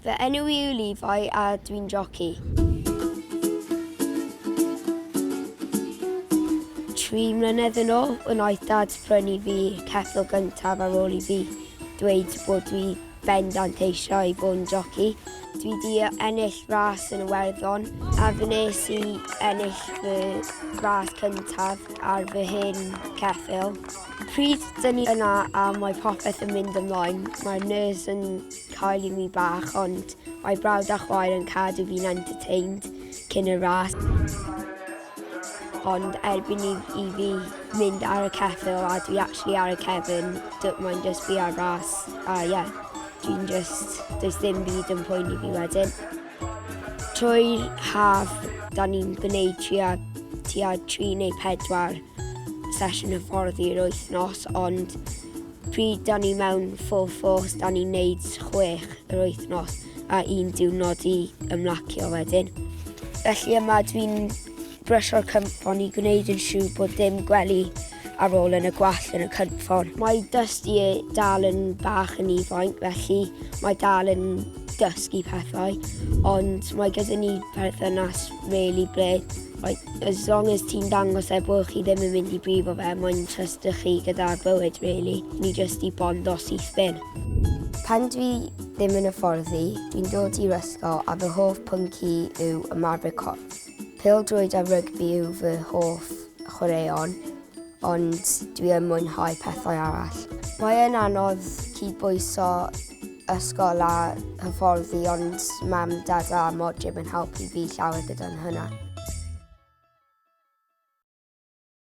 Fy enw i yw Levi a dwi'n joci. 3 mlynedd yn ôl, wnaeth dad prynu fi ceffyl gyntaf ar ôl i fi dweud bod dwi bendant eisiau i fod yn joci. Dwi wedi ennill ras yn Iwerddon a fe wnes i ennill fy ras cyntaf ar fy hen ceffyl. Pryd dyn ni yna a mae popeth yn mynd ymlaen, mae'r nerves yn cael i mi bach ond mae brawd a chwaer yn cadw fi'n entertained cyn y ras. Ond erbyn i, i fi mynd ar y ceffyl a dwi actually ar y cefn, mae'n just fi ar ras a ie, yeah, dwi'n just, does ddim byd yn poeni fi wedyn. Trwy'r haf, da ni'n gwneud tua, tua 3 neu 4 sesiwn hyfforddi yr wythnos, ond Pryd da ni mewn full force, da ni'n neud 6 yr wythnos a un diwrnod i ymlacio wedyn. Felly yma dwi'n brysio'r cynffon i gwneud yn siŵr bod dim gwely ar ôl yn y gwallt yn y cynffon. Mae Dusty dal yn bach yn ifanc, felly mae dal yn dysgu pethau, ond mae gyda ni perthynas really ble like, as long as ti'n dangos e bod chi ddim yn mynd i brifo fe, mae'n trystio chi gyda'r bywyd, really. Ni just i bondo syth bin. Pan dwi ddim yn hyfforddi, dwi'n dod i'r ysgol a fy hoff pwnc i yw ymarfer corff. Pêl-droed a rygbi yw fy hoff chwaraeon, ond dwi yn mwynhau pethau arall. Mae yn anodd cydbwyso ysgol a hyfforddi, ond mam, dad a modryb yn helpu fi llawer gyda hynna.